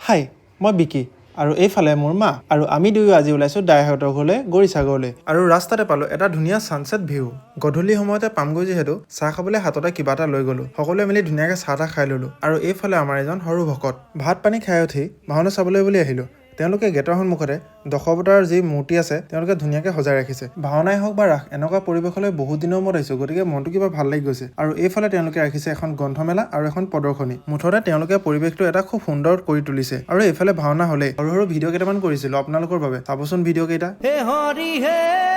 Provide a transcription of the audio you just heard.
হাই, মই বিকি আৰু এইফালে মোৰ মা আৰু আমি দুয়ো আজি ওলাইছোঁ দাইহঁতৰ ঘৰলৈ, গৌৰীসাগৰলৈ। আৰু ৰাস্তাতে পালোঁ এটা ধুনীয়া ছানছেট ভিউ। গধূলি সময়তে পামগৈ যিহেতু, চাহ খাবলৈ হাততে কিবা এটা লৈ গ'লো। সকলোৱে মিলি ধুনীয়াকৈ চাহ তাহ খাই ল'লোঁ। আৰু এইফালে আমাৰ এজন সৰু ভকত। ভাত পানী খাই উঠি ভাওনা চাবলৈ বুলি আহিলোঁ। তেওঁলোকে গেটৰ সন্মুখতে দশৱতাৰৰ যি মূৰ্তি আছে, তেওঁলোকে ধুনীয়াকৈ সজাই ৰাখিছে। ভাওনাই হওক বা ৰাস, এনেকুৱা পৰিৱেশলৈ বহুত দিনৰ মূৰত আহিছোঁ, গতিকে মনটো কিবা ভাল লাগি গৈছে। আৰু এইফালে তেওঁলোকে ৰাখিছে এখন গ্ৰন্থমেলা আৰু এখন প্ৰদৰ্শনী। মুঠতে তেওঁলোকে পৰিৱেশটো এটা খুব সুন্দৰ কৰি তুলিছে। আৰু এইফালে ভাওনা হ'লেই সৰু সৰু ভিডিঅ' কেইটামান কৰিছিলোঁ আপোনালোকৰ বাবে। চাবচোন ভিডিঅ' কেইটা। হে হৰি হে।